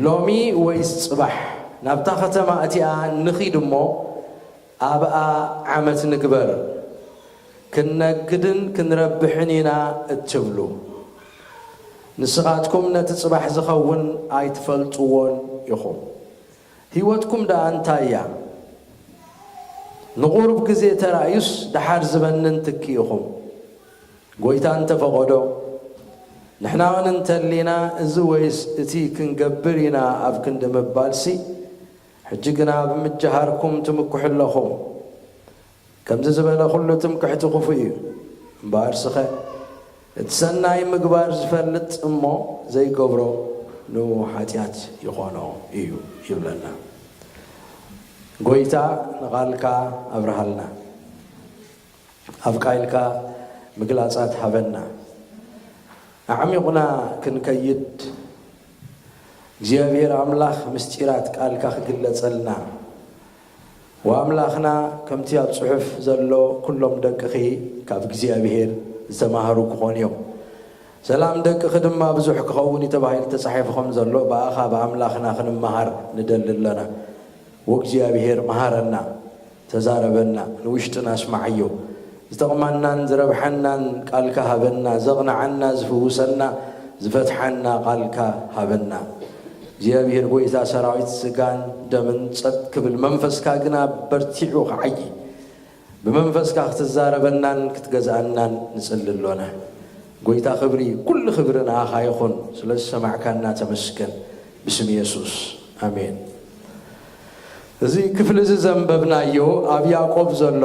ሎሚ ወይስ ጽባሕ ናብታ ከተማ እቲኣ ንኺድ እሞ ኣብኣ ዓመት ንግበር፣ ክንነግድን ክንረብሕን ኢና እትብሉ፣ ንስኻትኩም ነቲ ጽባሕ ዝኸውን ኣይትፈልጥዎን ኢኹም። ህይወትኩም ደኣ እንታይ እያ? ንቑሩብ ግዜ ተራእዩስ ደሓር ዝበንን ትኪ ኢኹም። ጐይታ እንተፈቐዶ፣ ንሕና እውን እንተሊና፣ እዚ ወይስ እቲ ክንገብር ኢና ኣብ ክንዲ ምባልሲ፣ ሕጂ ግና ብምጅሃርኩም ትምክሑ ኣለኹም። ከምዚ ዝበለ ኹሉ ትምክሕቲ ክፉእ እዩ። እምበኣርስኸ፣ እቲ ሰናይ ምግባር ዝፈልጥ እሞ ዘይገብሮ፣ ንኡ ሓጢኣት ይኾኖ እዩ ይብለና። ጐይታ ንቓልካ ኣብርሃልና። ኣፍቃይልካ ምግላጻት ሃበና። ኣዕሚቑና ክንከይድ እግዚኣብሔር ኣምላኽ ምስጢራት ቃልካ ክግለጸልና። ወኣምላኽና ከምቲ ኣብ ጽሑፍ ዘሎ ኩሎም ደቅኺ ካብ እግዚኣብሔር ዝተማህሩ ክኾኑ እዮም። ሰላም ደቅኺ ድማ ብዙሕ ክኸውን እዩ ተባሂሉ ተጻሒፉ ከም ዘሎ ብኣኻ ብኣምላኽና ክንመሃር ንደሊ ኣለና። ወእግዚኣብሔር መሃረና። ተዛረበና፣ ንውሽጥና ኣስምዓዮ። ዝጠቕመናን ዝረብሓናን ቃልካ ሃበና፣ ዘቕንዓና፣ ዝፍውሰና፣ ዝፈትሓና ቃልካ ሃበና። እግዚኣብሔር ጐይታ ሰራዊት፣ ስጋን ደምን ጸጥ ክብል፣ መንፈስካ ግና በርቲዑ ክዓዪ፣ ብመንፈስካ ክትዛረበናን ክትገዝኣናን ንጽሊ ኣሎና። ጐይታ ክብሪ፣ ኩሉ ክብሪ ንኣኻ ይኹን፣ ስለ ዝሰማዕካና ተመስገን። ብስም የሱስ፣ ኣሜን። እዚ ክፍሊ እዚ ዘንበብናዮ ኣብ ያዕቆብ ዘሎ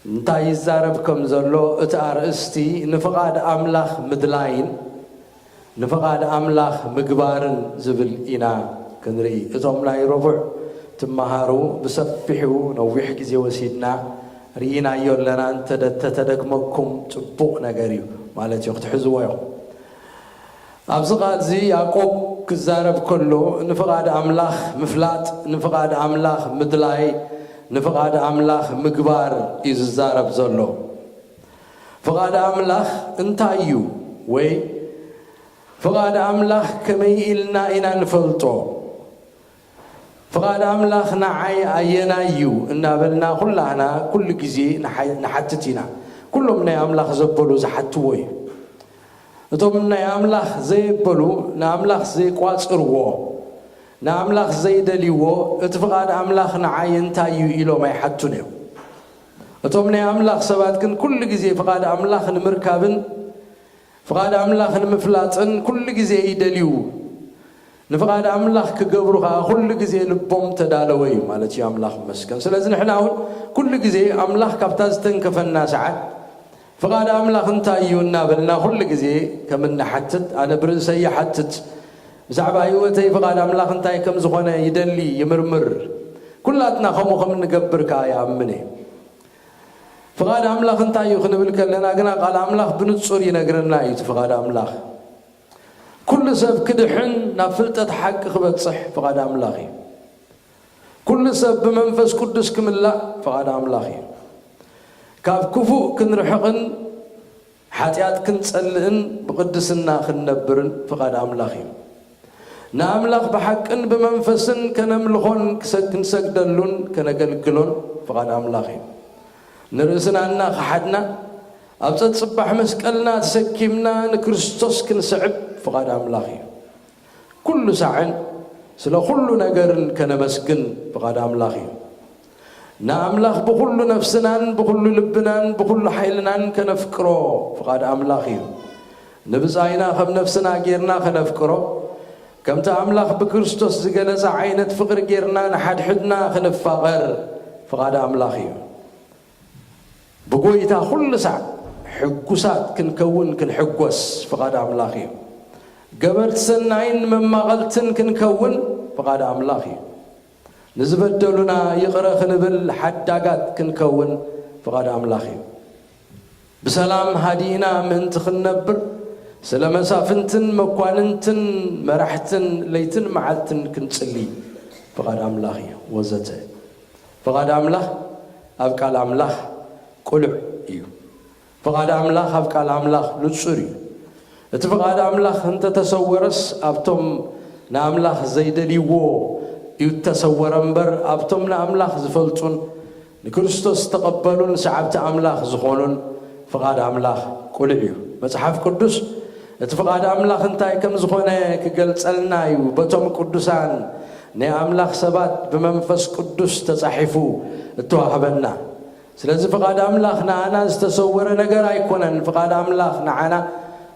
እንታይ ይዛረብ ከም ዘሎ፣ እቲ ኣርእስቲ ንፍቓድ ኣምላኽ ምድላይን ንፍቓድ ኣምላኽ ምግባርን ዝብል ኢና ክንርኢ። እቶም ናይ ረቡዕ ትመሃሩ ብሰፊሑ ነዊሕ ግዜ ወሲድና ርኢናዮ ኣለና። እንተ-፣ እንተተደግመኩም ጽቡቕ ነገር እዩ ማለት እዩ፣ ክትሕዝዎ ኢኹም። ኣብዚ ቃል እዚ ያዕቆብ ክዛረብ ከሎ ንፍቓድ ኣምላኽ ምፍላጥ፣ ንፍቓድ ኣምላኽ ምድላይ፣ ንፍቓድ ኣምላኽ ምግባር እዩ ዝዛረብ ዘሎ። ፍቓድ ኣምላኽ እንታይ እዩ? ወይ ፍቓድ ኣምላኽ ከመይ ኢልና ኢና ንፈልጦ? ፍቓድ ኣምላኽ ንዓይ ኣየናይ እዩ እናበልና ኩላህና ኩሉ ግዜ ንሓ-፣ ንሓትት ኢና። ኩሎም ናይ ኣምላኽ ዘበሉ ዝሓትዎ እዩ። እቶም ናይ ኣምላኽ ዘየበሉ፣ ንኣምላኽ ዘይቋጽርዎ፣ ንኣምላኽ ዘይደልይዎ፣ እቲ ፍቓድ ኣምላኽ ንዓይ እንታይ እዩ ኢሎም ኣይሓቱን እዮም። እቶም ናይ ኣምላኽ ሰባት ግን ኩሉ ግዜ ፍቓድ ኣምላኽ ንምርካብን ፍቓድ ኣምላኽ ንምፍላጥን ኩሉ ግዜ ይደልዩ። ንፍቓድ ኣምላኽ ክገብሩ ኸኣ ኩሉ ግዜ ልቦም ተዳለወ እዩ ማለት እዩ። ኣምላኽ ይመስገን። ስለዚ ንሕና እውን ኩሉ ግዜ ኣምላኽ ካብታ ዝተንከፈና ሰዓት ፍቓድ ኣምላኽ እንታይ እዩ እናበልና ኩሉ ግዜ ከም እንሓትት፣ ኣነ ብርእሰይ ይሓትት። ብዛዕባ ህይወተይ ፍቓድ ኣምላኽ እንታይ ከም ዝኾነ ይደሊ፣ ይምርምር። ኩላትና ከምኡ ከም እንገብር ከኣ ይኣምን እየ። ፍቓድ ኣምላኽ እንታይ እዩ ክንብል ከለና ግና ቃል ኣምላኽ ብንጹር ይነግረና እዩ። እቲ ፍቓድ ኣምላኽ ኩሉ ሰብ ክድሕን ናብ ፍልጠት ሓቂ ክበጽሕ ፍቓድ ኣምላኽ እዩ። ኩሉ ሰብ ብመንፈስ ቅዱስ ክምላእ ፍቓድ ኣምላኽ እዩ። ካብ ክፉእ ክንርሕቕን ሓጢኣት ክንጸልእን ብቕድስና ክንነብርን ፍቓድ ኣምላኽ እዩ። ንኣምላኽ ብሓቅን ብመንፈስን ከነምልኾን ክሰ-፣ ክንሰግደሉን ከነገልግሎን ፍቓድ ኣምላኽ እዩ። ንርእስና እናኸሓድና ኣብ ጸጽባሕ መስቀልና ተሰኪምና ንክርስቶስ ክንስዕብ ፍቓድ ኣምላኽ እዩ። ኩሉ ሳዕን ስለ ኩሉ ነገርን ከነመስግን ፍቓድ ኣምላኽ እዩ። ንኣምላኽ ብኹሉ ነፍስናን ብኹሉ ልብናን ብኹሉ ሓይልናን ከነፍቅሮ ፍቓድ ኣምላኽ እዩ። ንብጻይና ከም ነፍስና ጌርና ከነፍቅሮ፣ ከምቲ ኣምላኽ ብክርስቶስ ዝገለጸ ዓይነት ፍቕሪ ጌርና ንሓድሕድና ክንፋቐር ፍቓድ ኣምላኽ እዩ። ብጎይታ ኩሉ ሳዕ ሕጉሳት ክንከውን ክንሕጎስ ፍቓድ ኣምላኽ እዩ። ገበርቲ ሰናይን መማቐልትን ክንከውን ፍቓድ ኣምላኽ እዩ። ንዝበደሉና ይቕረ ክንብል ሓዳጋት ክንከውን ፍቓድ ኣምላኽ እዩ። ብሰላም ሃዲእና ምእንቲ ክንነብር ስለ መሳፍንትን መኳንንትን መራሕትን ለይትን መዓልትን ክንጽሊ ፍቓድ ኣምላኽ እዩ፣ ወዘተ። ፍቓድ ኣምላኽ ኣብ ቃል ኣምላኽ ቅሉዕ እዩ። ፍቓድ ኣምላኽ ኣብ ቃል ኣምላኽ ንጹር እዩ። እቲ ፍቓድ ኣምላኽ እንተተሰወረስ ኣብቶም ንኣምላኽ ዘይደልይዎ እዩ እተሰወረ እምበር ኣብቶም ንኣምላኽ ዝፈልጡን ንክርስቶስ ዝተቐበሉን ሰዓብቲ ኣምላኽ ዝኾኑን ፍቓድ ኣምላኽ ቅሉዕ እዩ። መጽሓፍ ቅዱስ እቲ ፍቓድ ኣምላኽ እንታይ ከም ዝኾነ ክገልጸልና እዩ በቶም ቅዱሳን ናይ ኣምላኽ ሰባት ብመንፈስ ቅዱስ ተጻሒፉ እተዋህበና። ስለዚ ፍቓድ ኣምላኽ ንኣና ዝተሰወረ ነገር ኣይኮነን። ፍቓድ ኣምላኽ ንዓና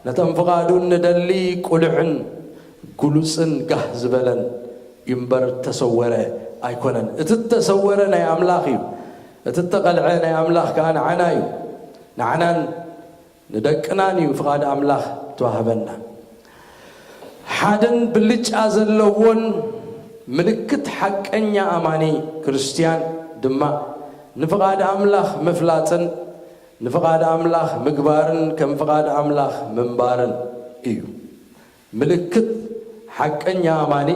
ነቶም ፍቓዱ ንደሊ ቅሉዕን ግሉጽን ጋህ ዝበለን እዩ እምበር እተሰወረ ኣይኮነን። እቲ እተሰወረ ናይ ኣምላኽ እዩ። እቲ እተቐልዐ ናይ ኣምላኽ ከኣ ንዓና እዩ። ንዓናን ንደቅናን እዩ ፍቓድ ኣምላኽ እተዋህበና። ሓደን ብልጫ ዘለዎን ምልክት ሓቀኛ ኣማኒ ክርስትያን ድማ ንፍቓድ ኣምላኽ ምፍላጥን ንፍቓድ ኣምላኽ ምግባርን ከም ፍቓድ ኣምላኽ ምንባርን እዩ። ምልክት ሓቀኛ ኣማኒ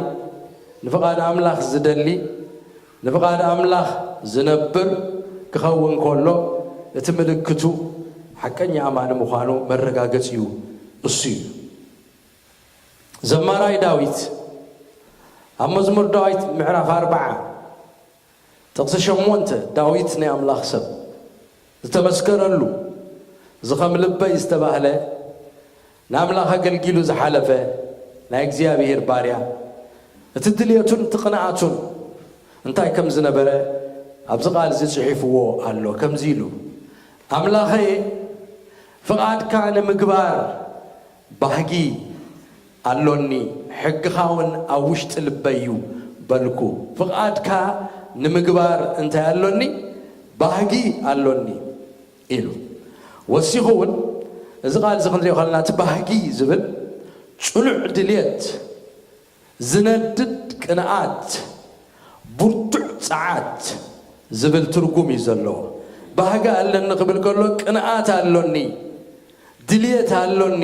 ንፍቓድ ኣምላኽ ዝደሊ ንፍቓድ ኣምላኽ ዝነብር ክኸውን ከሎ እቲ ምልክቱ ሓቀኛ ኣማኒ ምዃኑ መረጋገጺኡ እሱ እዩ። ዘማራይ ዳዊት ኣብ መዝሙር ዳዊት ምዕራፍ ኣርብዓ ጥቕሲ ሸሞንተ ዳዊት ናይ ኣምላኽ ሰብ ዝተመስከረሉ እዚ ከም ልበይ ዝተባህለ ንኣምላኽ ኣገልጊሉ ዝሓለፈ ናይ እግዚኣብሔር ባርያ እቲ ድልየቱን እቲ ቅንኣቱን እንታይ ከም ዝነበረ ኣብዚ ቃል እዚ ጽሒፍዎ ኣሎ። ከምዚ ኢሉ ኣምላኸየ ፍቓድካ ንምግባር ባህጊ ኣሎኒ፣ ሕግኻ እውን ኣብ ውሽጢ ልበይ እዩ በልኩ። ፍቓድካ ንምግባር እንታይ ኣሎኒ? ባህጊ ኣሎኒ ኢሉ። ወሲኹ እውን እዚ ቃል እዚ ክንሪኦ ከለና እቲ ባህጊ ዝብል ጽኑዕ ድልየት፣ ዝነድድ ቅንኣት፣ ብርቱዕ ጸዓት ዝብል ትርጉም እዩ ዘለዎ። ባህጊ ኣለኒ ክብል ከሎ ቅንኣት ኣሎኒ፣ ድልየት ኣሎኒ፣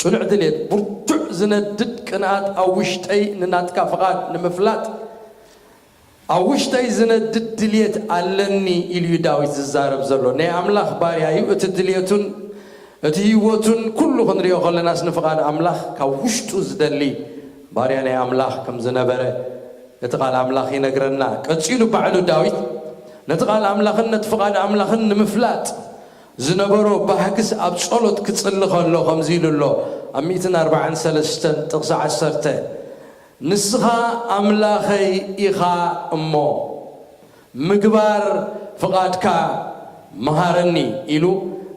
ጽኑዕ ድልየት፣ ብርቱዕ ዝነድድ ቅንኣት ኣብ ውሽጠይ ንናትካ ፍቓድ ንምፍላጥ ኣብ ውሽጠይ ዝነድድ ድልየት ኣለኒ ኢሉ እዩ ዳዊት ዝዛረብ ዘሎ። ናይ ኣምላኽ ባርያ እዩ። እቲ ድልየቱን እቲ ህይወቱን ኩሉ ክንሪኦ ከለናስ ንፍቓድ ኣምላኽ ካብ ውሽጡ ዝደሊ ባርያ ናይ ኣምላኽ ከም ዝነበረ እቲ ቃል ኣምላኽ ይነግረና። ቀጺሉ ባዕሉ ዳዊት ነቲ ቃል ኣምላኽን ነቲ ፍቓድ ኣምላኽን ንምፍላጥ ዝነበሮ ባህግስ ኣብ ጸሎት ክጽሊ ከሎ ከምዚ ኢሉ ኣሎ። ኣብ ሚእትን ኣርባዓን ሰለስተን ጥቕሲ ዓሰርተ፣ ንስኻ ኣምላኸይ ኢኻ እሞ፣ ምግባር ፍቓድካ መሃረኒ ኢሉ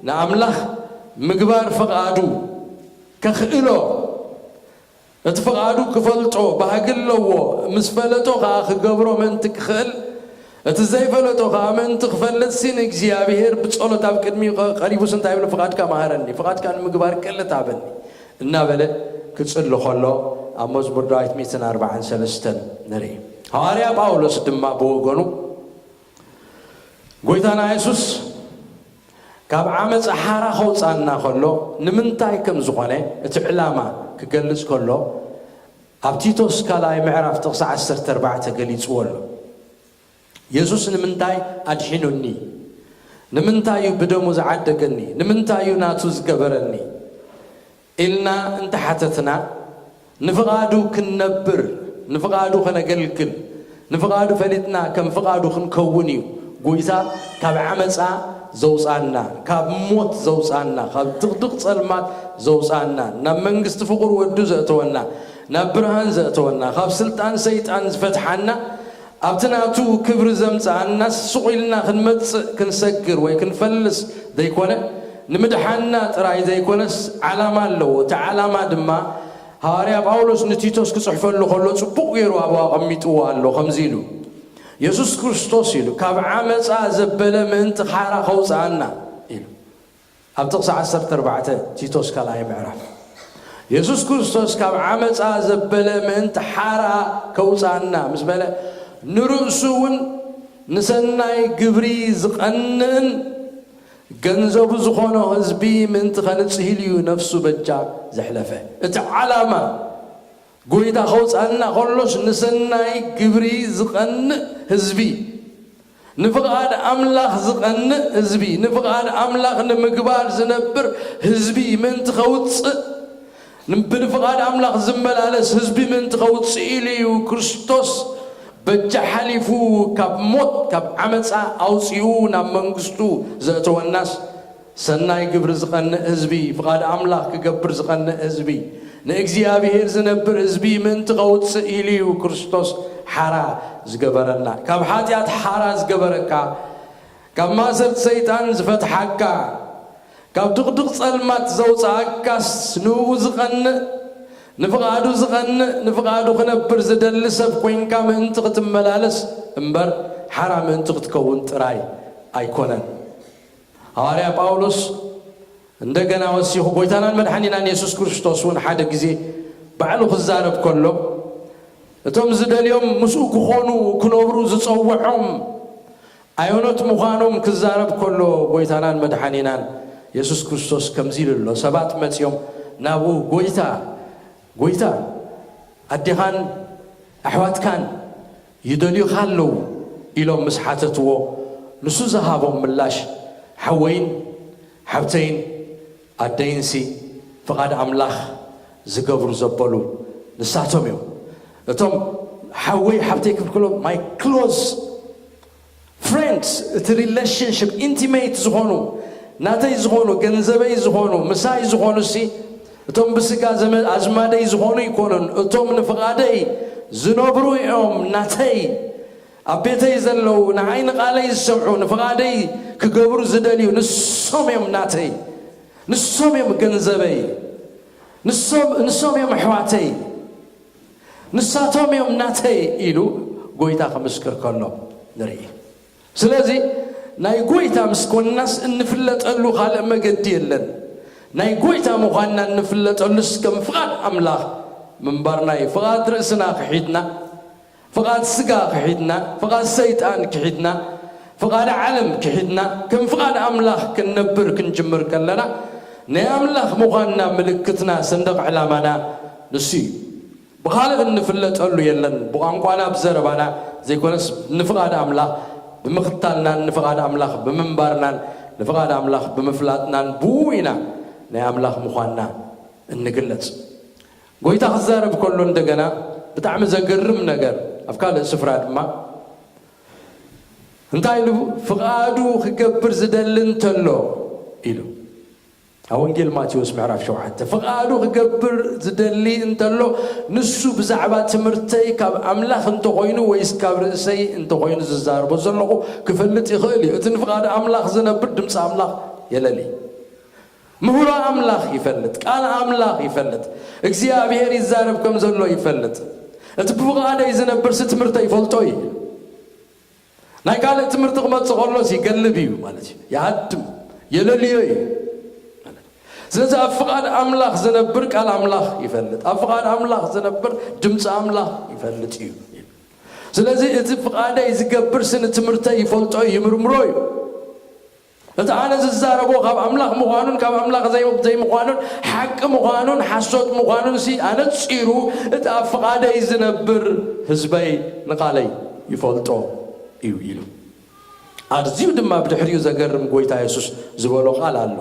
ንኣምላኽ ምግባር ፍቓዱ ከኽእሎ፣ እቲ ፍቓዱ ክፈልጦ ባህጊ ኣለዎ። ምስ ፈለጦ ኸኣ ክገብሮ ምእንቲ ክኽእል፣ እቲ ዘይፈለጦ ኸኣ ምእንቲ ክፈልጥሲ ንእግዚኣብሔር ብጸሎት ኣብ ቅድሚኡ ቀ-፣ ቀሪቡስ እንታይ ይብሎ? ፍቓድካ መሃረኒ፣ ፍቓድካ ንምግባር ክእለት ሃበኒ እናበለ ክጽሊ ኸሎ ኣብ መዝሙር ዳዊት ሚእትን ኣርባዓን ሰለስተን ንርኢ። ሃዋርያ ጳውሎስ ድማ ብወገኑ ጎይታና የሱስ ካብ ዓመጻ ሓራ ከውጻና ከሎ ንምንታይ ከም ዝኾነ እቲ ዕላማ ክገልጽ ከሎ ኣብ ቲቶስ ካልኣይ ምዕራፍ ጥቕሲ ዓሰርተ ኣርባዕተ ገሊጽዎ ኣሎ። የሱስ ንምንታይ ኣድሒኑኒ? ንምንታይ እዩ ብደሙ ዝዓደገኒ? ንምንታይ እዩ ናቱ ዝገበረኒ? ኢልና እንተሓተትና፣ ንፍቓዱ ክንነብር፣ ንፍቓዱ ከነገልግል፣ ንፍቓዱ ፈሊጥና ከም ፍቓዱ ክንከውን እዩ። ጎይታ ካብ ዓመጻ ዘውጻና፣ ካብ ሞት ዘውጻና፣ ካብ ድቕድቕ ጸልማት ዘውጻና፣ ናብ መንግስቲ ፍቑር ወዱ ዘእተወና፣ ናብ ብርሃን ዘእተወና፣ ካብ ስልጣን ሰይጣን ዝፈትሓና፣ ኣብቲ ናቱ ክብሪ ዘምጽኣና ስቕ ኢልና ክንመጽእ ክንሰግር ወይ ክንፈልስ ዘይኮነ፣ ንምድሓንና ጥራይ ዘይኮነስ ዓላማ ኣለዎ። እቲ ዓላማ ድማ ሃዋርያ ጳውሎስ ንቲቶስ ክጽሕፈሉ ከሎ ጽቡቕ ገይሩ ኣብኡ ኣቐሚጥዎ ኣሎ። ከምዚ ኢሉ፣ የሱስ ክርስቶስ ኢሉ፣ ካብ ዓመጻ ዘበለ ምእንቲ ሓራ ከውጽኣና ኢሉ። ኣብ ጥቕሲ ዓሰርተ ኣርባዕተ ቲቶስ ካልኣይ ምዕራፍ፣ የሱስ ክርስቶስ ካብ ዓመጻ ዘበለ ምእንቲ ሓራ ከውጻና ምስ በለ፣ ንርእሱ እውን ንሰናይ ግብሪ ዝቐንእን ገንዘቡ ዝኾኖ ህዝቢ ምእንቲ ኸንጽህ ኢሉ እዩ ነፍሱ በጃ ዘሕለፈ። እቲ ዓላማ ጎይታ ከውጻና ከሎስ ንሰናይ ግብሪ ዝቐንእ ህዝቢ፣ ንፍቓድ ኣምላኽ ዝቐንእ ህዝቢ፣ ንፍቓድ ኣምላኽ ንምግባር ዝነብር ህዝቢ ምእንቲ ከውፅእ፣ ን-፣ ብንፍቓድ ኣምላኽ ዝመላለስ ህዝቢ ምእንቲ ከውፅእ ኢሉ እዩ ክርስቶስ በጃ ሓሊፉ ካብ ሞት፣ ካብ ዓመፃ ኣውፂኡ ናብ መንግስቱ ዘእተወናስ፣ ሰናይ ግብሪ ዝቐንእ ህዝቢ፣ ፍቓድ ኣምላኽ ክገብር ዝቐንእ ህዝቢ፣ ንእግዚኣብሔር ዝነብር ህዝቢ ምእንቲ ከውፅእ ኢሉ እዩ ክርስቶስ ሓራ ዝገበረና። ካብ ሓጢኣት ሓራ ዝገበረካ፣ ካብ ማእሰርቲ ሰይጣን ዝፈትሓካ፣ ካብ ድቕድቕ ጸልማት ዘውፅኣካስ ንእኡ ዝቐንእ፣ ንፍቓዱ ዝቐንእ፣ ንፍቓዱ ክነብር ዝደሊ ሰብ ኮይንካ ምእንቲ ክትመላለስ እምበር፣ ሓራ ምእንቲ ክትከውን ጥራይ ኣይኮነን። ሃዋርያ ጳውሎስ እንደገና ወሲኹ፣ ጎይታናን መድሓኒናን የሱስ ክርስቶስ እውን ሓደ ግዜ ባዕሉ ክዛረብ ከሎ፣ እቶም ዝደልዮም ምስኡ ክኾኑ ክነብሩ ዝጸውዖም ኣየኖት ምዃኖም ክዛረብ ከሎ፣ ጎይታናን መድሓኒናን የሱስ ክርስቶስ ከምዚ ኢሉ ኣሎ። ሰባት መጺኦም ናብኡ፣ "ጎይታ፣ ጎይታ፣ ኣዴኻን ኣሕዋትካን ይደልዩኻ ኣለዉ" ኢሎም ምስ ሓተትዎ፣ ንሱ ዝሃቦም ምላሽ፣ "ሓወይን ሓብተይን ኣደይንሲ ፍቓድ ኣምላኽ ዝገብሩ ዘበሉ ንሳቶም እዮም።" እቶም ሓወይ ሓብተይ ክብል ከሎ፣ my close friends፣ እቲ relationship፣ intimate ዝኾኑ፣ ናተይ ዝኾኑ፣ ገንዘበይ ዝኾኑ፣ ምሳይ ዝኾኑ ሲ፣ እቶም ብስጋ ዘመ-፣ ኣዝማደይ ዝኾኑ ይኮኑን፣ እቶም ንፍቓደይ ዝነብሩ እዮም ናተይ። ኣብ ቤተይ ዘለዉ፣ ንዓይ ንቓለይ ዝሰምዑ፣ ንፍቓደይ ክገብሩ ዝደልዩ፣ ንሶም እዮም ናተይ። ንሶም እዮም ገንዘበይ። ንሶም፣ ንሶም እዮም ኣሕዋተይ። ንሳቶም እዮም ናተይ ኢሉ ጎይታ ክምስክር ከሎ ንርኢ። ስለዚ ናይ ጎይታ ምስ ኮንናስ እንፍለጠሉ ካልእ መገዲ የለን። ናይ ጎይታ ምዃንና እንፍለጠሉስ ከም ፍቓድ ኣምላኽ ምንባርና እዩ። ፍቓድ ርእስና ክሒድና፣ ፍቓድ ስጋ ክሒድና፣ ፍቓድ ሰይጣን ክሒድና፣ ፍቓድ ዓለም ክሒድና፣ ከም ፍቓድ ኣምላኽ ክንነብር ክንጅምር ከለና፣ ናይ ኣምላኽ ምዃንና ምልክትና፣ ሰንደቕ ዕላማና ንሱ እዩ። ብኻልእ እንፍለጠሉ የለን። ብቋንቋና፣ ብዘረባና ዘይኮነስ፣ ንፍቓድ ኣምላኽ ብምኽታልናን ንፍቓድ ኣምላኽ ብምንባርናን ንፍቓድ ኣምላኽ ብምፍላጥናን፣ ብኡ ኢና ናይ ኣምላኽ ምዃንና እንግለጽ። ጎይታ ክዛረብ ከሎ እንደገና ብጣዕሚ ዘገርም ነገር፣ ኣብ ካልእ ስፍራ ድማ እንታይ ኢሉ? "ፍቓዱ ክገብር ዝደሊ እንተሎ" ኢሉ። ኣብ ወንጌል ማቴዎስ ምዕራፍ ሸውዓተ፣ "ፍቓዱ ክገብር ዝደሊ እንተሎ፣ ንሱ ብዛዕባ ትምህርተይ ካብ ኣምላኽ እንተኾይኑ ወይስ ካብ ርእሰይ እንተኾይኑ ዝዛረቦ ዘለኹ ክፈልጥ ይኽእል እዩ። እቲ ንፍቓድ ኣምላኽ ዝነብር ድምፂ ኣምላኽ የለሊ። ምህሮ ኣምላኽ ይፈልጥ፣ ቃል ኣምላኽ ይፈልጥ፣ እግዚኣብሔር ይዛረብ ከም ዘሎ ይፈልጥ። እቲ ብፍቓደይ ዝነብርሲ ትምህርተይ ይፈልጦ እዩ።" ናይ ካልእ ትምህርቲ ክመጽእ ከሎስ ይገልብ እዩ ማለት እዩ። ይሃድም፣ የለልዮ እዩ ማለት እዩ። ስለዚ ኣብ ፍቓድ ኣምላኽ ዝነብር ቃል ኣምላኽ ይፈልጥ፣ ኣብ ፍቓድ ኣምላኽ ዝነብር ድምፂ ኣምላኽ ይፈልጥ እዩ። ስለዚ እቲ ፍቓደይ ዝገብርሲ ንትምህርተይ ይፈልጦ እዩ፣ ይምርምሮ እዩ። እቲ ኣነ ዝዛረቦ ካብ ኣምላኽ ምዃኑን ካብ ኣምላኽ ዘይ-፣ ዘይምዃኑን፣ ሓቂ ምዃኑን ሓሶት ምዃኑን ሲ ኣነጺሩ፣ እቲ ኣብ ፍቓደይ ዝነብር ህዝበይ ንቓለይ ይፈልጦ እዩ ኢሉ። ኣዝዩ ድማ ብድሕሪኡ ዘገርም ጎይታ የሱስ ዝበሎ ቃል ኣሎ።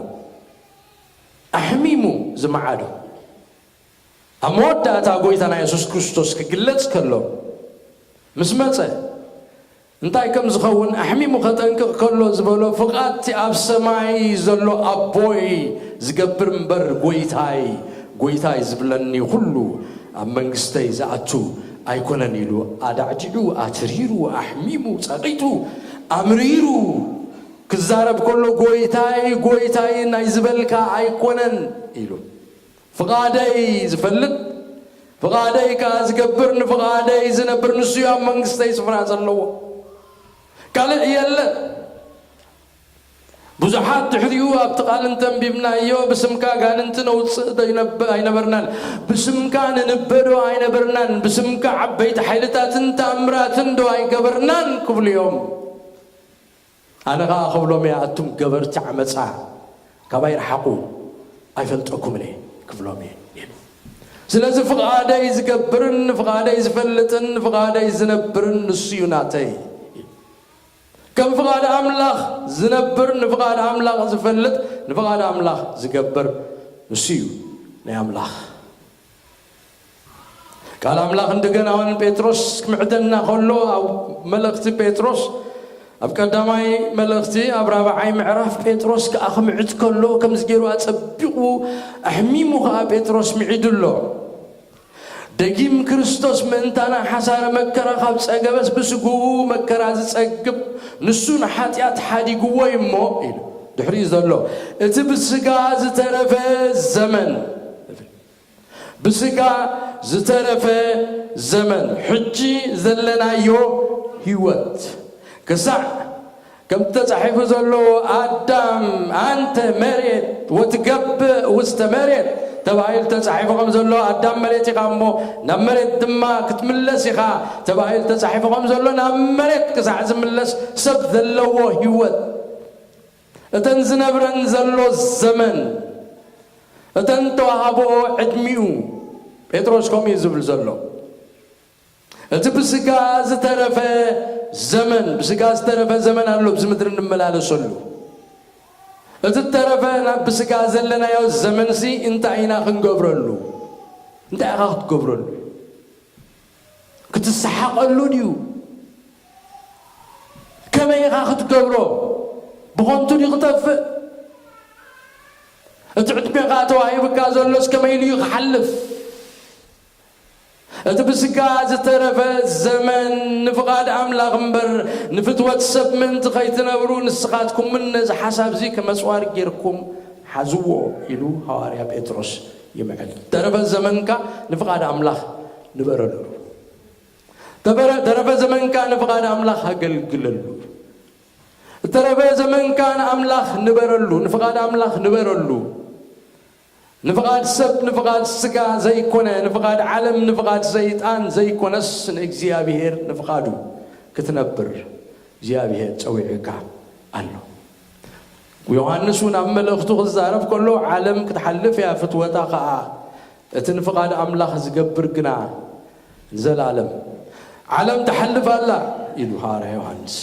ኣሕሚሙ ዝመዓዶ። ኣብ መወዳእታ ጎይታና የሱስ ክርስቶስ ክግለጽ ከሎ፣ ምስ መጸ እንታይ ከም ዝኸውን ኣሕሚሙ ከጠንቅቕ ከሎ ዝበሎ፣ "ፍቓድቲ ኣብ ሰማይ ዘሎ ኣቦይ ዝገብር እምበር፣ ጎይታይ፣ ጎይታይ ዝብለኒ ኩሉ ኣብ መንግስተይ ዝኣቱ ኣይኮነን" ኢሉ ኣዳዕዲዑ፣ ኣትሪሩ፣ ኣሕሚሙ፣ ጸቒጡ፣ ኣምሪሩ ክዛረብ ከሎ፣ "ጎይታይ፣ ጎይታይ ናይ ዝበልካ ኣይኮነን" ኢሉ። ፍቓደይ ዝፈልጥ፣ ፍቓደይ ከኣ ዝገብር፣ ንፍቓደይ ዝነብር፣ ንሱ እዩ ኣብ መንግስተይ ስፍራ ዘለዎ። ካልእ የለን። ብዙሓት ድሕሪኡ ኣብቲ ቃል እንተንቢብናዮ፣ "ብስምካ ኣጋንንቲ ነውጽእ ዶ ይነብ-፣ ኣይነበርናን? ብስምካ ንንበዶ ኣይነበርናን? ብስምካ ዓበይቲ ሓይልታትን ተኣምራትን ዶ ኣይገበርናን?" ክብሉ እዮም። ኣነ ኸኣ ክብሎም እየ፣ "ኣቱም ገበርቲ ዓመጻ፣ ካባይ ርሓቑ፣ ኣይፈልጠኩምን እየ" ክብሎም እየ። ስለዚ ፍቓደይ ዝገብርን ንፍቓደይ ዝፈልጥን ንፍቓደይ ዝነብርን ንሱ እዩ ናተይ። ከም ፍቓድ ኣምላኽ ዝነብር፣ ንፍቓድ ኣምላኽ ዝፈልጥ፣ ንፍቓድ ኣምላኽ ዝገብር ንሱ እዩ ናይ ኣምላኽ። ቃል ኣምላኽ እንደገና እውን ጴጥሮስ ክምዕደና ከሎ፣ ኣብ መልእኽቲ ጴጥሮስ፣ ኣብ ቀዳማይ መልእኽቲ፣ ኣብ ራብዓይ ምዕራፍ ጴጥሮስ ከኣ ክምዕድ ከሎ፣ ከምዚ ገይሩ ኣጸቢቑ ኣሕሚሙ ከኣ ጴጥሮስ ምዒዱ ኣሎ። ደጊም ክርስቶስ ምእንታና ሓሳረ መከራ ካብ ጸገበስ፣ ብስግኡ መከራ ዝጸግብ ንሱ ንሓጢኣት ሓዲግዎ እዩ እሞ ኢሉ። ድሕሪኡ ዘሎ፣ እቲ ብስጋ ዝተረፈ ዘመን፣ ብስጋ ዝተረፈ ዘመን፣ ሕጂ ዘለናዮ ህይወት፣ ክሳዕ ከምቲ ተጻሒፉ ዘሎ፣ ኣዳም፣ ኣንተ መሬት ወትገብእ ውስተ መሬት ተባሂሉ ተጻሒፉ ከም ዘሎ፣ ኣዳም መሬት ኢኻ እሞ ናብ መሬት ድማ ክትምለስ ኢኻ ተባሂሉ ተጻሒፉ ከም ዘሎ፣ ናብ መሬት ክሳዕ ዝምለስ ሰብ ዘለዎ ህይወት፣ እተን ዝነብረን ዘሎ ዘመን፣ እተን ተዋህቦኦ ዕድሚኡ፣ ጴጥሮስ ከምኡ እዩ ዝብል ዘሎ። እቲ ብስጋ ዝተረፈ ዘመን፣ ብስጋ ዝተረፈ ዘመን ኣሎ፣ ኣብዚ ምድሪ እንመላለሰሉ። እቲ ዝተረፈ፣ ናብ ብስጋ ዘለናዮ ዘመንሲ እንታይ ኢና ክንገብረሉ? እንታይ ኢኻ ክትገብረሉ? ክትሰሓቐሉ ድዩ? ከመይ ኢኻ ክትገብሮ? ብኸንቱ ድዩ ክጠፍእ? እቲ ዕድሜኻ ተዋሂቡካ ዘሎስ ከመይ ኢሉ እዩ ክሓልፍ? እቲ ብስጋ ዝተረፈ ዘመን ንፍቓድ ኣምላኽ እምበር፣ ንፍትወት ሰብ ምእንቲ ኸይትነብሩ፣ ንስኻትኩም እውን ነዚ ሓሳብ እዚ ከም ኣጽዋር ጌርኩም ሓዝዎ ኢሉ ሃዋርያ ጴጥሮስ ይምዕድ። ተረፈ ዘመንካ ንፍቓድ ኣምላኽ ንበረሉ። ተበረ-፣ ተረፈ ዘመንካ ንፍቓድ ኣምላኽ ኣገልግለሉ። እተረፈ ዘመንካ ንኣምላኽ ንበረሉ፣ ንፍቓድ ኣምላኽ ንበረሉ። ንፍቓድ ሰብ፣ ንፍቓድ ስጋ ዘይኮነ፣ ንፍቓድ ዓለም፣ ንፍቓድ ሰይጣን ዘይኮነስ፣ ንእግዚኣብሔር ንፍቓዱ ክትነብር እግዚኣብሔር ጸዊዑካ ኣሎ። ዮሃንስ እውን ኣብ መልእኽቱ ክዛረብ ከሎ፣ ዓለም ክትሓልፍ እያ፣ ፍትወታ ኸኣ፣ እቲ ንፍቓድ ኣምላኽ ዝገብር ግና ንዘለኣለም። ዓለም ትሓልፍ ኣላ ኢሉ ሃዋርያ ዮሃንስ።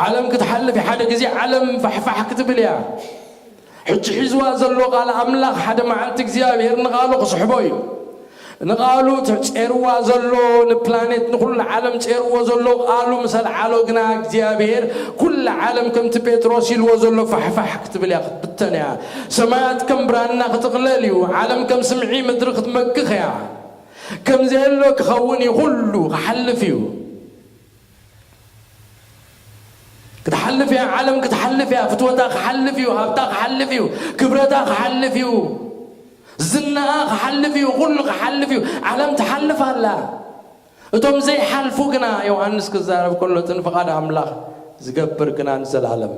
ዓለም ክትሓልፍ እያ። ሓደ ግዜ ዓለም ፋሕፋሕ ክትብል እያ። ሕጂ ሒዝዋ ዘሎ ቃል ኣምላኽ ሓደ መዓልቲ እግዚኣብሔር ንቓሉ ክስሕቦ እዩ። ንቓሉ ጸርዋ ዘሎ፣ ንፕላኔት፣ ንኹሉ ዓለም ጸርዎ ዘሎ ቃሉ ምስ ኣልዓሎ ግና እግዚኣብሔር ኩላ ዓለም ከምቲ ጴጥሮስ ኢልዎ ዘሎ ፋሕፋሕ ክትብል እያ፣ ክትብተን እያ። ሰማያት ከም ብራና ክትቕለል እዩ። ዓለም ከም ስምዒ ምድሪ ክትመክኽ እያ። ከም ዘየሎ ክኸውን እዩ። ኩሉ ክሓልፍ እዩ። ክትሓልፍ እያ፣ ዓለም ክትሓልፍ እያ። ፍትወታ ክሓልፍ እዩ። ሃብታ ክሓልፍ እዩ። ክብረታ ክሓልፍ እዩ። ዝናኣ ክሓልፍ እዩ። ኩሉ ክሓልፍ እዩ። ዓለም ትሓልፍ ኣላ። እቶም ዘይሓልፉ ግና፣ ዮሃንስ ክዛረብ ከሎ፣ እቲ ንፍቓድ ኣምላኽ ዝገብር ግና ንዘለኣለም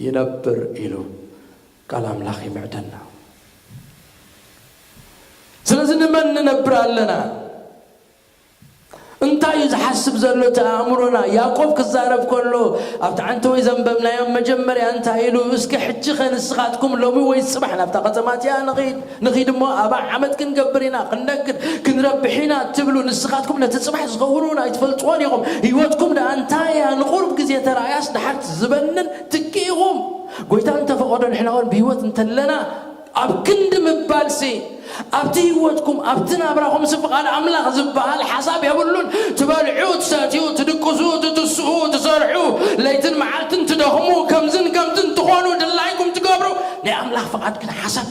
ይነብር ኢሉ ቃል ኣምላኽ ይምዕደና። ስለዚ ንመን ንነብር ኣለና? እንታይ እዩ ዝሓስብ ዘሎ እቲ ኣእምሮና? ያዕቆብ ክዛረብ ከሎ፣ ኣብቲ ዓንተወይ ዘንበብናዮም መጀመርያ እንታይ ኢሉ? እስኪ ሕጂ ኸ ንስኻትኩም ሎሚ ወይ ጽባሕ ናብታ ከተማ እቲኣ ንኺድ፣ ንኺድ እሞ ኣብኣ ዓመት ክንገብር ኢና፣ ክንነግድ፣ ክንረብሕ ኢና ትብሉ፣ ንስኻትኩም ነቲ ጽባሕ ዝኸውን እውን ኣይትፈልጥዎን ኢኹም። ህይወትኩም ደኣ እንታይ እያ? ንቑሩብ ግዜ ተራእያስ ደሓር ዝበንን ትኪ ኢኹም። ጎይታ እንተፈቐዶ ንሕና እውን ብህይወት እንተለና፣ ኣብ ክንዲ ምባልሲ፣ ኣብቲ ህይወትኩም፣ ኣብቲ ናብራኹምሲ ፍቓድ ኣምላኽ ዝበሃል ሓሳብ የብሉን። ትበልዑ፣ ትሰትዩ፣ ትድቅሱ፣ ትትስኡ፣ ትሰርሑ፣ ለይትን መዓልትን ትደኽሙ፣ ከምዝን ከምዝን ትኾኑ፣ ድላይኩም ትገብሩ፣ ናይ ኣምላኽ ፍቓድ ግን ሓሳብ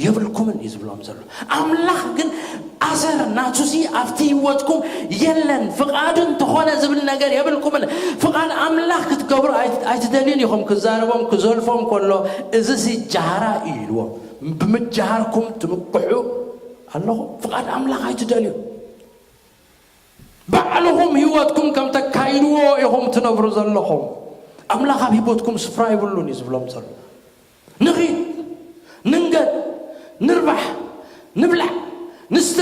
የብልኩምን እዩ ዝብሎም ዘሎ። ኣምላኽ ግን ኣሰር ናቱሲ ኣብቲ ህይወትኩም የለን። ፍቓዱ እንተኾነ ዝብል ነገር የብልኩምን። ፍቓድ ኣምላኽ ክትገብሩ ኣይ-፣ ኣይትደልዩን ኢኹም። ክዛረቦም፣ ክዘልፎም ከሎ፣ እዚሲ ጃህራ እዩ ኢልዎም። ብምጃሃርኩም ትምክሑ ኣለኹም። ፍቓድ ኣምላኽ ኣይትደልዩ። ባዕልኹም ህይወትኩም ከም ተካይድዎ ኢኹም ትነብሩ ዘለኹም። ኣምላኽ ኣብ ህይወትኩም ስፍራ ይብሉን እዩ ዝብሎም ዘሎ። ንኺድ፣ ንንገድ፣ ንርባሕ፣ ንብላዕ፣ ንስተ፣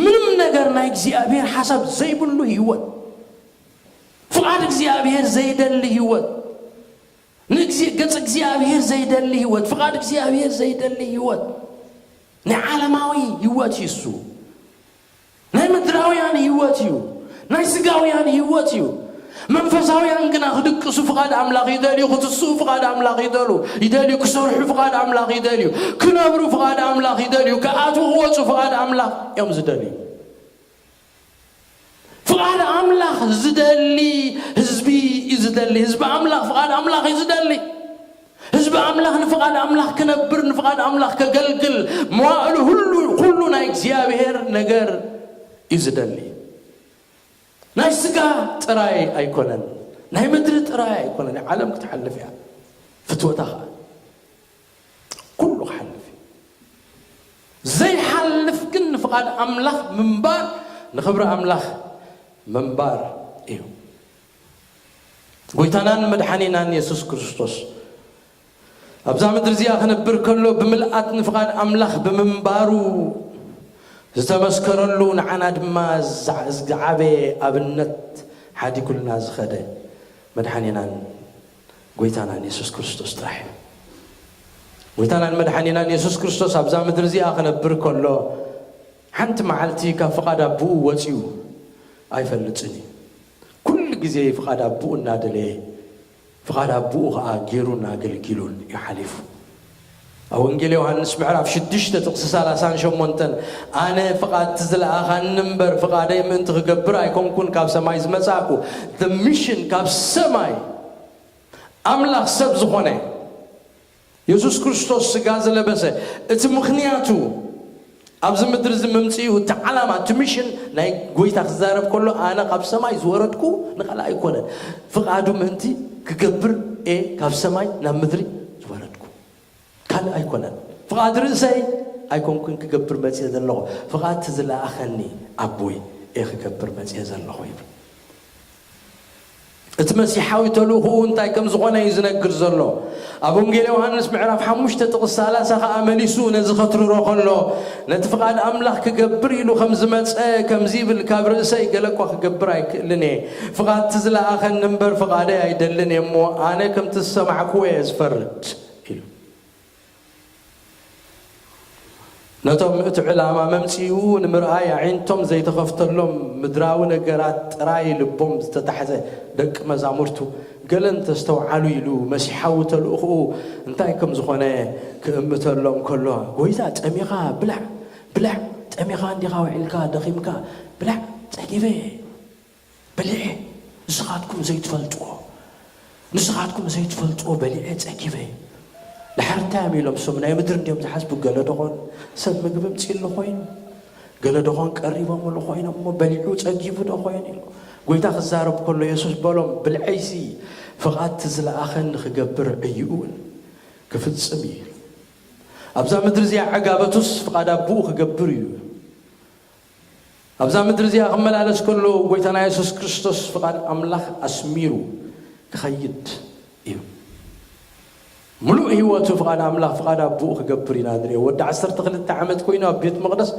ምንም ነገር ናይ እግዚኣብሔር ሓሳብ ዘይብሉ ህይወት፣ ፍቓድ እግዚኣብሔር ዘይደሊ ህይወት፣ ንእግዚ-፣ ገጽ እግዚኣብሔር ዘይደሊ ህይወት፣ ፍቓድ እግዚኣብሔር ዘይደሊ ህይወት፣ ናይ ዓለማዊ ህይወት እዩ እሱ። ናይ ምድራውያን ህይወት እዩ። ናይ ስጋውያን ህይወት እዩ። መንፈሳውያን ግና ክድቅሱ ፍቓድ ኣምላኽ ይደልዩ፣ ክትስኡ ፍቓድ ኣምላኽ ይደሉ ይደልዩ፣ ክሰርሑ ፍቓድ ኣምላኽ ይደልዩ፣ ክነብሩ ፍቓድ ኣምላኽ ይደልዩ፣ ክኣትዉ ክወፁ ፍቓድ ኣምላኽ እዮም ዝደልዩ። ፍቓድ ኣምላኽ ዝደሊ ህዝቢ እዩ ዝደሊ። ህዝቢ ኣምላኽ ፍቓድ ኣምላኽ እዩ ዝደሊ። ህዝቢ ኣምላኽ ንፍቓድ ኣምላኽ ክነብር፣ ንፍቓድ ኣምላኽ ከገልግል፣ መዋእሉ ሁሉ፣ ኩሉ ናይ እግዚኣብሔር ነገር እዩ ዝደሊ። ናይ ስጋ ጥራይ ኣይኮነን፣ ናይ ምድሪ ጥራይ ኣይኮነን። ዓለም ክትሓልፍ እያ፣ ፍትወታ ኸዓ ኩሉ ክሓልፍ እዩ። ዘይሓልፍ ግን ንፍቓድ ኣምላኽ ምንባር፣ ንኽብሪ ኣምላኽ ምንባር እዩ። ጎይታናን መድሓኒናን የሱስ ክርስቶስ ኣብዛ ምድሪ እዚኣ ክነብር ከሎ ብምልኣት ንፍቓድ ኣምላኽ ብምንባሩ ዝተመስከረሉ፣ ንዓና ድማ ዝዓበየ ኣብነት ሓዲጉልና ዝኸደ መድሓኒናን ጎይታናን የሱስ ክርስቶስ ጥራሕ እዩ። ጎይታናን መድሓኒናን የሱስ ክርስቶስ ኣብዛ ምድሪ እዚኣ ክነብር ከሎ ሓንቲ መዓልቲ ካብ ፍቓድ ኣቦኡ ወፂኡ ኣይፈልጥን እዩ። ኩሉ ግዜ ፍቓድ ኣቦኡ እናደለየ ፍቓድ ኣቦኡ ኸዓ ገይሩን ኣገልጊሉን እዩ ሓሊፉ። ኣብ ወንጌል ዮሃንስ ምዕራፍ ሽዱሽተ ጥቕሲ ሰላሳን ሸሞንተን ኣነ ፍቓድ እቲ ዝለኣኻኒ እምበር ፍቓደይ ምእንቲ ክገብር ኣይኮንኩን ካብ ሰማይ ዝመጻእኩ። The mission ካብ ሰማይ ኣምላኽ ሰብ ዝኾነ የሱስ ክርስቶስ ስጋ ዝለበሰ እቲ ምኽንያቱ ኣብዚ ምድሪ እዚ ምምፅኡ እቲ ዓላማ እቲ ሚሽን ናይ ጎይታ ክዛረብ ከሎ ኣነ ካብ ሰማይ ዝወረድኩ ንኻልእ ኣይኮነን። ፍቓዱ ምእንቲ ክገብር እየ ካብ ሰማይ ናብ ምድሪ ዝወረድኩ። ካልእ ኣይኮነን። ፍቓድ ርእሰይ ኣይኮንኩን ክገብር መፅየ ዘለኹ። ፍቓድ እቲ ዝለኣኸኒ ኣቦይ እየ ክገብር መፅየ ዘለኹ ይብል። እቲ መሲሓዊ ተልእኾኡ እንታይ ከም ዝኾነ እዩ ዝነግር ዘሎ። ኣብ ወንጌል ዮሃንስ ምዕራፍ ሓሙሽተ ጥቕሲ ሰላሳ ኸኣ መሊሱ ነዚ ከትርሮ ከሎ፣ ነቲ ፍቓድ ኣምላኽ ክገብር ኢሉ ከም ዝመጸ ከምዚ ይብል፣ ካብ ርእሰይ ገለ እኳ ክገብር ኣይክእልን እየ። ፍቓድ እቲ ዝለኣኸኒ እምበር ፍቓደይ ኣይደልን እየ እሞ፣ ኣነ ከምቲ ዝሰማዕክዎ እየ ዝፈርድ ኢሉ። ነቶም እቲ ዕላማ መምጽኢኡ ንምርኣይ ኣዒንቶም ዘይተኸፍተሎም ምድራዊ ነገራት ጥራይ ልቦም ዝተታሕዘ ደቂ መዛሙርቱ ገለ እንተስተውዓሉ ኢሉ መሲሓዊ ተልእኽኡ እንታይ ከም ዝኾነ ክእምተሎም ከሎ፣ ጎይታ፣ ጠሚኻ ብላዕ፣ ብላዕ፣ ጠሚኻ እንዲኻ ውዒልካ፣ ደኺምካ፣ ብላዕ፣ ጸጊበ። በሊዐ ንስኻትኩም ዘይትፈልጥዎ፣ ንስኻትኩም ዘይትፈልጥዎ በሊዐ ጸጊበ። ድሓር እንታይ እዮም ኢሎም እሶም ናይ ምድሪ እንዲዮም ዝሓስቡ? ገለ ዶኾን ሰብ ምግቢ ምጽእ ኣሎ ኮይኑ፣ ገለ ዶኾን ቀሪቦም ኣሎ ኮይኖም እሞ በሊዑ ጸጊቡ ዶ ኮይኑ ኢሉ። ጎይታ ክዛረብ ከሎ የሱስ በሎም፣ ብልዐይሲ ፍቓድ እቲ ዝለኣኸኒ ክገብር ዕይኡ እውን ክፍጽም እዩ። ኣብዛ ምድሪ እዚኣ ዕጋበቱስ ፍቓድ ኣቦኡ ክገብር እዩ። ኣብዛ ምድሪ እዚኣ ክመላለስ ከሎ ጎይታና የሱስ ክርስቶስ ፍቓድ ኣምላኽ ኣስሚሩ ክኸይድ እዩ። ምሉእ ህይወቱ ፍቓድ ኣምላኽ ፍቓድ ኣቦኡ ክገብር ኢና ንሪኦ። ወዲ ዓሰርተ ክልተ ዓመት ኮይኑ ኣብ ቤት መቕደስ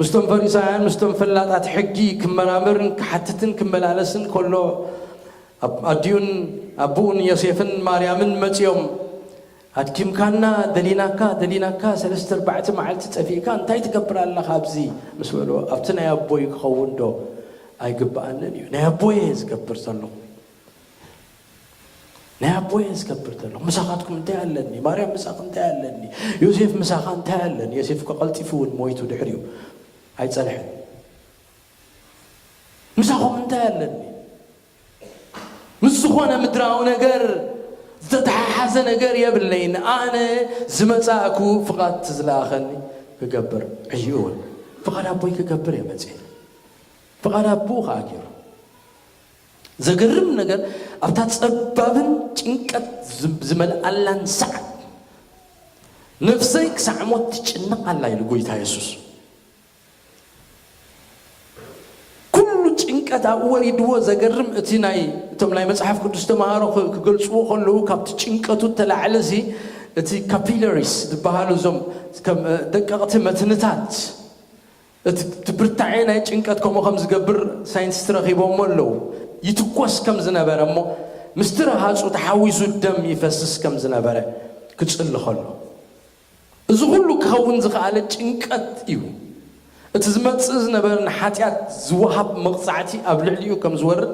ምስቶም ፈሪሳውያን ምስቶም ፈላጣት ሕጊ ክመራመርን ክሓትትን ክመላለስን ከሎ ኣዲኡን ኣቦኡን ዮሴፍን ማርያምን መጺኦም ኣድኪምካና፣ ደሊናካ፣ ደሊናካ፣ ሰለስተ ኣርባዕተ መዓልቲ ጠፊእካ፣ እንታይ ትገብር ኣለኻ ኣብዚ? ምስ በልዎ፣ ኣብቲ ናይ ኣቦይ ክኸውን ዶ ኣይግብኣንን እዩ? ናይ ኣቦየ ዝገብር ዘለኹ። ናይ ኣቦየ ዝገብር ዘለኹ። ምሳኻትኩም እንታይ ኣለኒ? ማርያም ምሳኺ እንታይ ኣለኒ? ዮሴፍ ምሳኻ እንታይ ኣለኒ? ዮሴፍ እኮ ቀልጢፉ እውን ሞይቱ ድሕሪኡ ኣይጸንሐን። ምሳኹም እንታይ ኣለኒ? ምስ ዝኾነ ምድራዊ ነገር ዝተተሓሓዘ ነገር የብለይን። ኣነ ዝመጻእኩ ፍቓድ እቲ ዝለኣኸኒ ክገብር እዩ። እውን ፍቓድ ኣቦይ ክገብር እየ መጽየ። ፍቓድ ኣቦኡ ከዓ ገይሩ። ዘገርም ነገር ኣብታ ጸባብን ጭንቀት ዝመልኣላን ሰዓት ነፍሰይ ክሳዕ ሞት ትጭነቕ ኣላ ኢሉ ጎይታ የሱስ። ኩሉ ጭንቀት ኣብኡ ወሪድዎ። ዘገርም እቲ ናይ እቶም ናይ መጽሓፍ ቅዱስ ተምሃሮ ክገልጽዎ ከለዉ ካብቲ ጭንቀቱ እተላዕለ እዚ እቲ ካፒለሪስ ዝበሃሉ እዞም ከም ደቀቕቲ መትንታት እቲ ብርታዐ ናይ ጭንቀት ከምኡ ከም ዝገብር ሳይንቲስት ረኺቦሞ ኣለዉ። ይትኮስ ከም ዝነበረ እሞ ምስቲ ረሃጹ ተሓዊሱ ደም ይፈስስ ከም ዝነበረ ክጽሊ ከሎ እዚ ኩሉ ክኸውን ዝኸኣለ ጭንቀት እዩ። እቲ ዝመጽእ ዝነበረ ንሓጢኣት ዝወሃብ መቕጻዕቲ ኣብ ልዕሊኡ ከም ዝወርድ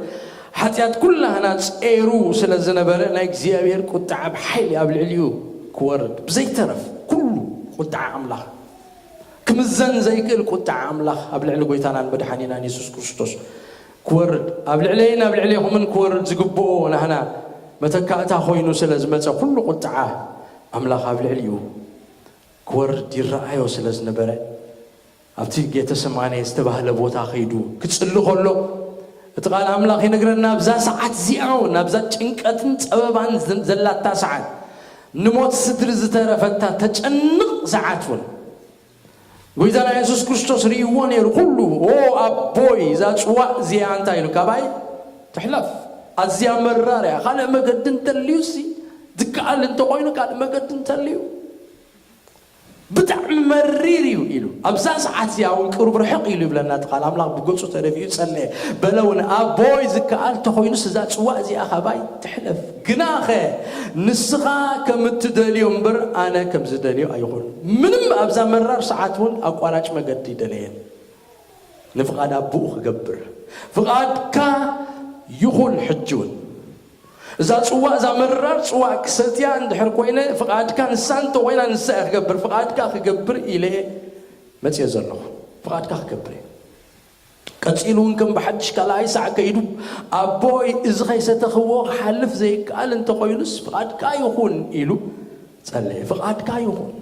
ሓጢኣት ኩላህና ጸይሩ ስለ ዝነበረ ናይ እግዚኣብሔር ቁጥዓ ብሓይሊ ኣብ ልዕሊኡ ክወርድ ብዘይተረፍ ኩሉ ቁጥዓ ኣምላኽ ክምዘን ዘይክእል ቁጥዓ ኣምላኽ ኣብ ልዕሊ ጎይታናን መድሓኒናን የሱስ ክርስቶስ ክወርድ ኣብ ልዕለይን ኣብ ልዕሌኹምን ክወርድ ዝግብኦ ናህና መተካእታ ኮይኑ ስለ ዝመጸ ኩሉ ቁጥዓ ኣምላኽ ኣብ ልዕሊኡ ክወርድ ይረኣዮ ስለ ዝነበረ ኣብቲ ጌተሰማኔ ዝተባህለ ቦታ ከይዱ ክጽሊ ከሎ እቲ ቃል ኣምላኽ ይነግረና ኣብዛ ሰዓት እዚኣ እውን ኣብዛ ጭንቀትን ጸበባን ዘላታ ሰዓት ንሞት ስድሪ ዝተረፈታ ተጨንቕ ሰዓት እውን ጎይታና የሱስ ክርስቶስ ርእይዎ ነይሩ ኩሉ ኦ ኣቦይ እዛ ጽዋእ እዚኣ እንታይ ኢሉ ካባይ ትሕለፍ ኣዝያ መራር እያ ካልእ መገዲ እንተልዩሲ ዝከኣል እንተኮይኑ ካልእ መገዲ እንተልዩ ብጣዕሚ መሪር እዩ ኢሉ ኣብዛ ሰዓት እዚኣ እውን ቅሩብ ርሕቕ ኢሉ ይብለና እቲ ቃል ኣምላኽ ብገጹ ተደፊኡ ጸለየ በለ እውን ኣቦይ ዝከኣል ተኾይኑስ እዛ ጽዋእ እዚኣ ካባይ ትሕለፍ ግናኸ ንስኻ ከም እትደልዮ እምበር ኣነ ከም ዝደልዮ ኣይኹን ምንም ኣብዛ መራር ሰዓት እውን ኣቋራጭ መገዲ ደለየን ንፍቓድ ኣቦኡ ክገብር ፍቓድካ ይኹን ሕጂ እውን እዛ ጽዋእ እዛ መራር ጽዋእ ክሰትያ እንድሕር ኮይነ ፍቓድካ ንሳ እንተኮይና ንሳ እየ ክገብር ፍቓድካ ክገብር ኢለ መጽየ ዘለኹ ፍቓድካ ክገብር እየ ቀጺሉ እውን ከም ብሓድሽ ካልኣይ ሳዕ ከይዱ ኣቦይ እዚ ከይሰተኽዎ ክሓልፍ ዘይከኣል እንተኮይኑስ ፍቓድካ ይኹን ኢሉ ጸለየ ፍቓድካ ይኹን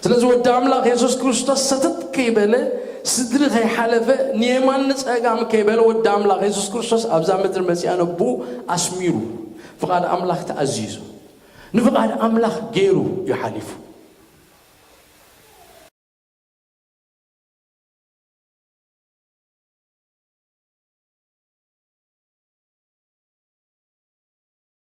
ስለዚ ወዲ ኣምላኽ የሱስ ክርስቶስ ሰተት ከይበለ ስድሪ ከይሓለፈ ንየማን ንጸጋም ከይበለ ወዲ ኣምላኽ የሱስ ክርስቶስ ኣብዛ ምድሪ መጺኣ ነብኡ ኣስሚሩ ፍቓድ ኣምላኽ ተኣዚዙ ንፍቓድ ኣምላኽ ገይሩ እዩ ሓሊፉ